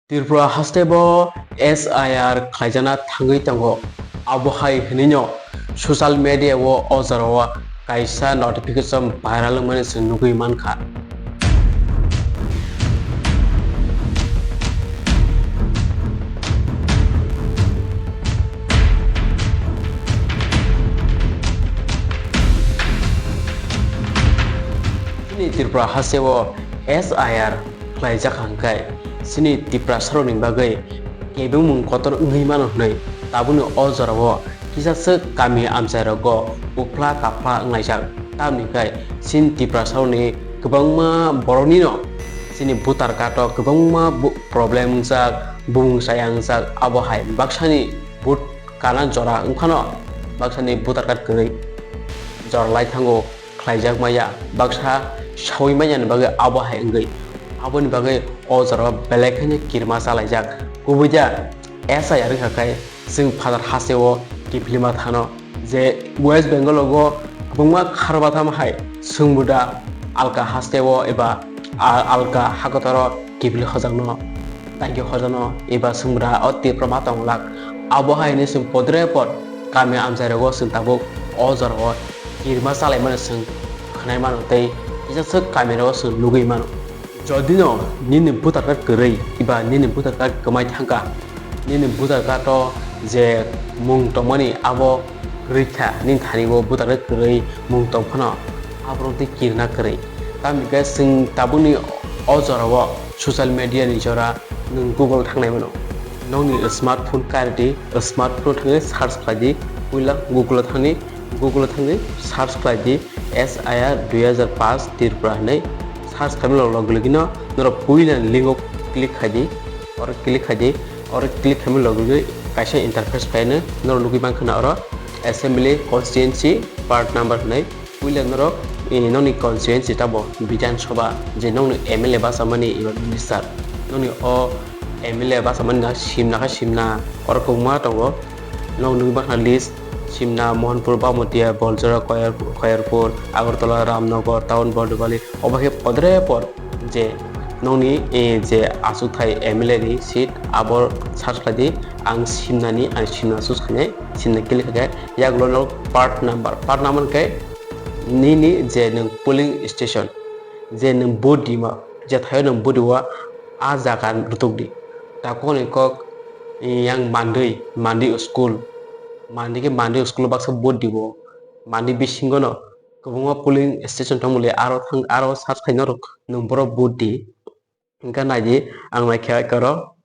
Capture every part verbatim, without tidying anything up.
Tripura haste bo S I R khlaijana thangwi tongo. Abo hai hwnwino social media o o jorao kaisa notification viral wngmani chwng nugwi mankha. Chini Tripura haste o S I R khlaijak hwnkhe chini Tiprasarokni bagwi kebengmung kotor wngwi mano hwnwi tabukni o jorao kisa swk kami amchairogo uphla kaphla wnglaijak. Tamni hwnkhe chini Tiprasarokni kwbangma boroknino chini voter card o kwbangma bu-, problem wngjak, bumung chaya wngjak, abo hai baksani vote kana jora wngphano baksani voter card kwrwi jora lai thango. Khlaijak maya, baksa saui manya ni bagwi abo hai wngwi, aboni bagwi o jorao belai kheno kirima chalaijak. Kubui da S I R wngkha khe chwng phatar hasteo kiphilima thano je West Bengal o kwbangma kharbatham hai chwngbuda alka hasteo eba a-, alka hakotoro kiphil hojakno. Tangki hojano eba swngra o Tipra ma tong lak. Abo hai hwnwi chwng podre pod kami amchai rogo chwng tabuk o jorao kirima chalaimano chwng khwnai mano tei kisa swk kami rogo chwng nugwi mano. Jodi no nini voter card kwrwi eba nini voter card kwmai thangkha, nini voter card o je mung tongmani abo kwrwi kha, nini thani o voter card kwrwi mung tong phano aborok tei kirna kwrwi. Tamni khe chwng tabukni o jorao social media ni jora nwng Google thangnai mano. Nokni smartphone kari di, smartphone thangwi search khlai di, puila Google o thangni, Google o thangwi search khlai di S I R dui hazar paanch Tripura hinwi search khlaimani log log no norok puila link o click khai di, oro click khai di, oro click khaimani log log kaisa interface phaino norok nugwi mankha na oro assembly constituency part number hinwi. Puila norok, eh, nokni constituency tamo Bidhan Sabha je nokni M L A bachamani eba minister, nokni o M L A bachamani no simna khe simna oro kwbangma tongo. Nok nugwi mankha list simna Mohanpur, Bamatia, Boljora, Koyar-, Koyarpur, Agartala, Ramnagar, Town, Bordubali, obo khe podre pod je nokni, eh, je achukthai M L A ni seat abo search khlai di. Ang simnani, ang simna choose khainai, simna click khaikhe yagulo nok part number, part number khe nini je nwng polling station, je nwng vote dima, je thaio nwng vote diwa, a jaga rwtuk di. Takhukni kok, yang mandwi, mandwi school, mandwi khe mandwi school baksa vote dibo, mandwi bisingo no kwbangma polling station tongmoli, aro thang, aro search khai norok nwng borok vote di. Hwnkhe nai di, ang naikha khe oro.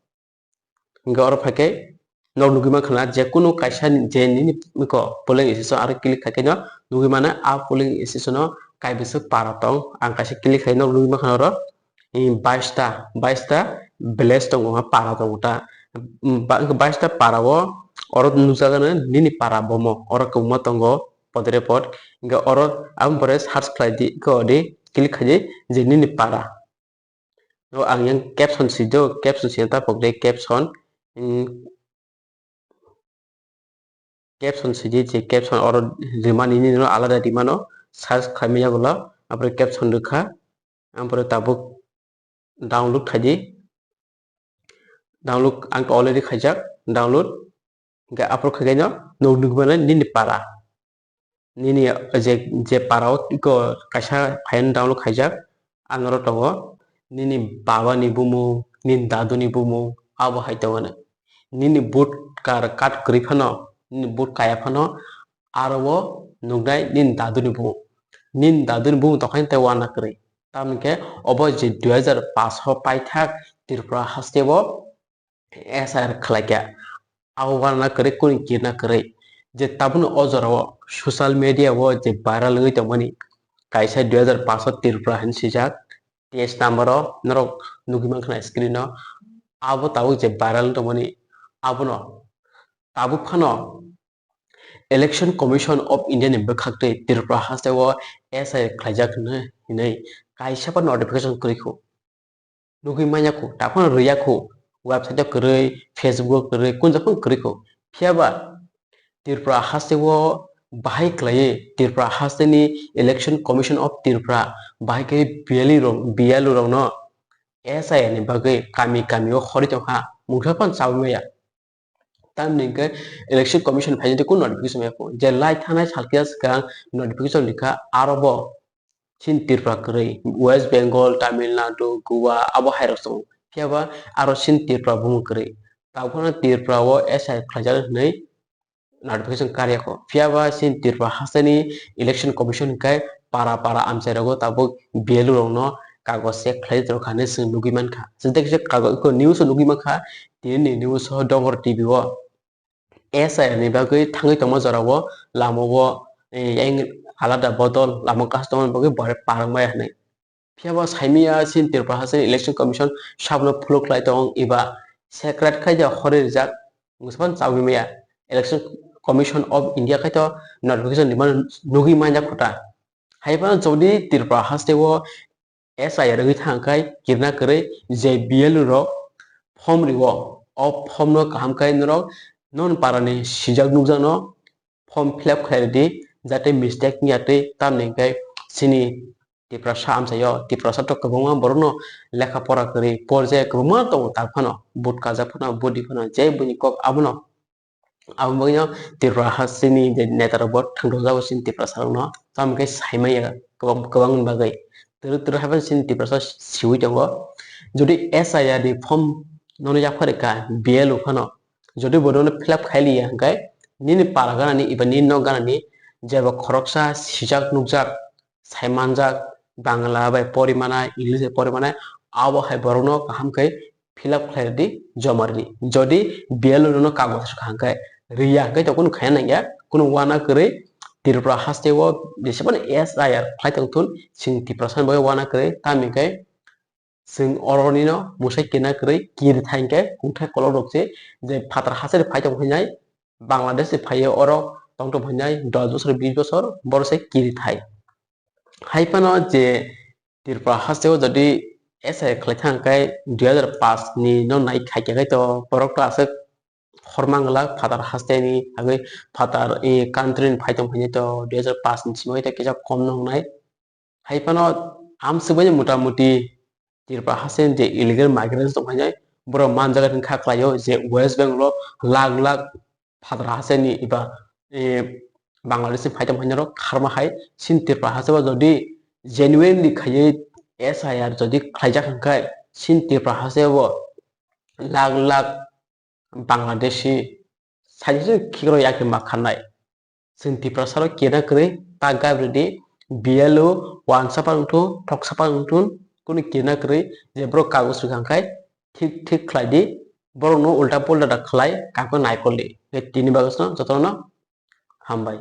Hwnkhe oro phaikhe nok nugwi mankha na, je kunu kaisa ni je nini iko polling station aro click khaikhe no nugwi mano, a polling station o kaibwswk para tong, ang kaisa click khai nok nugwi mankha na oro, em, bais ta, bais ta village tongo, para tongo ta, em, ba-, bais ta para o oro nukjagano nini para bomo, oro kwbangma tongo podre pod, hwnkhe oro aboni pore search khlai di, iko di click khai di je nini para. O ang yang caption swijak, caption swijak ta pokde caption, mm, caption swijak je caption oro rimani nini no alada rimano search khlaimani yagulo, apore caption rwkha, apore tabuk download khaidi, download ang already khaijak, download. Hwnkhe aphuru khaikhe no nwng nukmano nini para. Nini je, je para o iko kaisa phaiyani download khaijak, ang oro tongo. Nini baba ni bumung, nini dadu ni bumung, abo hai tongo no. Nini vote kar-, card kwrwi phano, nini vote kaya phano, aro o nuknai nini dadu ni bumung. Nini dadu ni bumung tongkha tei uana kwrwi. Tamni khe obo je dui hazar paanch o paithak Tripura haste o S I R khlaikha. Abo uana kwrwi, kunu kirna kwrwi. Je tabukni o jorao social media o je viral wngwi tongmani, kaisa dui hazar paanch o Tripura hinwi swijak, teis number o norok nugwi mankha na screen o. Abo tabuk je viral wngwi tongmani, abono tabuk phano Election Commission of India ni bwkhaktwi Tripura haste o S I R khlaijak hwnwi, hinwi kaisa pa notification kwrwi kho. Nugwi manya kho, taphano rwya kho, website o kwrwi, Facebook o kwrwi, kunjak phano kwrwi kho. Phiya ba Tripura haste o bahai khlaiwi Tripura haste ni Election Commission of Tripura bahai khe B L O rok, B L O rok no S I R ni bagwi kami kami o khorwi tongkha, mungsa phano chawi maya. Tamni hwnkhe Election Commission phainai tei kunu notification maya kho. Je lai thanai salkhe swkang notification rikha, aro bo chini Tripura kwrwi, West Bengal, Tamil Nadu, Goa, abo hairok tongo. Phiya ba aro chini Tripura bumung kwrwi. Tabukno Tripura o S I R khlaijak hinwi notification karya kho. Phiya ba chini Tripura hasteni Election Commission hwnkhe para para amchai rogo tabuk B L O rokno kagoj check khlai rwkha hinwi chwng nugwi mankha. Chwng tei kisa kagoj news o nugwi mankha, tini ni news o Dongor T V o. S I R ni bagwi thangwi tongma jorao lamao, eh, yang alada bodol lama kaisa tongmani bagwi borok parwng maya hinwi. Phiya bo saimaya chini Tripura hasteni Election Commission sabno follow khlai tong eba secret khai de hori rijak, mungsa phano chawi maya. Election Commission of India khai to notification rima nugwi manya khuta. Hai phano jodi Tripura hasteo S I R wngwi thang khai kirna kwrwi je B L O rok form rio, o form no kaham khai norok non parani sijak nukjakno form fill up khlai rwdi, jate mistake wngya twi, tamni hwnkhe chini Tiprasa amchaio, Tiprasa to kwbangma borokno lekha pora kwrwi porjaya kwbangma tongo, tak phano vote kajak phano, vote di phano, je buini kok abono. Abo bagwino Tripura hasteni je neta rok bo thangtok jago chini Tiprasa rokno, tamo khe saimanya kwbang, kwbangni bagwi. Twrwk twrwk hai phano chini Tiprasa siwi tongo. Jodi S I R ni form nono yapharwi kha, B L O phano, jodi bo nono fill up khai liya hwnkhe, nini para ganani eba nini nok ganani jeba khoroksa sijak nukjak, saimanjak, Bangla bai porimanai, English bai porimanai, abo hai borokno kaham khe fill up khlai rwdi, joma rwdi. Jodi B L O nono kagoj rwkha hwnkhe, rwya hwnkhe to kunu khaina nangya, kunu uana kwrwi Tripura hasteo jesebani S I R khlai tongthun, chwng Tiprasani bagwi uana kwrwi, tamni hwnkhe chwng oro nino mwsai kena kwrwi kirithai hwnkhe kungthai kolok rok se je phatar hasteni phai tong phainai, Bangladesh se phaiwi oro tong tong phainai dos bosor, bis bosor, borok se kirithai. Hai phano je Tripura hasteo jodi S I R khlai thang khe dui hazar paanch ni no nai khai khe to borok to aswk horma glak phatar hasteni agwi phatar, eh, country ni phai tong phainai to dui hazar paanch ni simi to kisa kom no wngnai. Hai phano amswk bai motamuti Tripura hasteni je illegal migrants tong phainai borok man jaga ni kha khlaio je West Bengal o lakh lakh phatar hasteni eba, eh, Bangladesh ni phai tong phainai rok kharma hai chini Tripura hasteo jodi genuinely khaiwi S I R jodi khlaijak hwnkhe chini Tripura hasteo lakh lakh Bangladeshi saisung khikrok yakhe ma khanai. Chwng Tiprasa rok kena kwrwi ta gabri di, B L O wansa phano wngthun, thoksa phano wngthun, kunu kena kwrwi je borok kagoj rwkha hwnkhe thik thik khlai di, borokno ulta pulta da khlai kakno naikol di. Tini bagwi jotono hambai.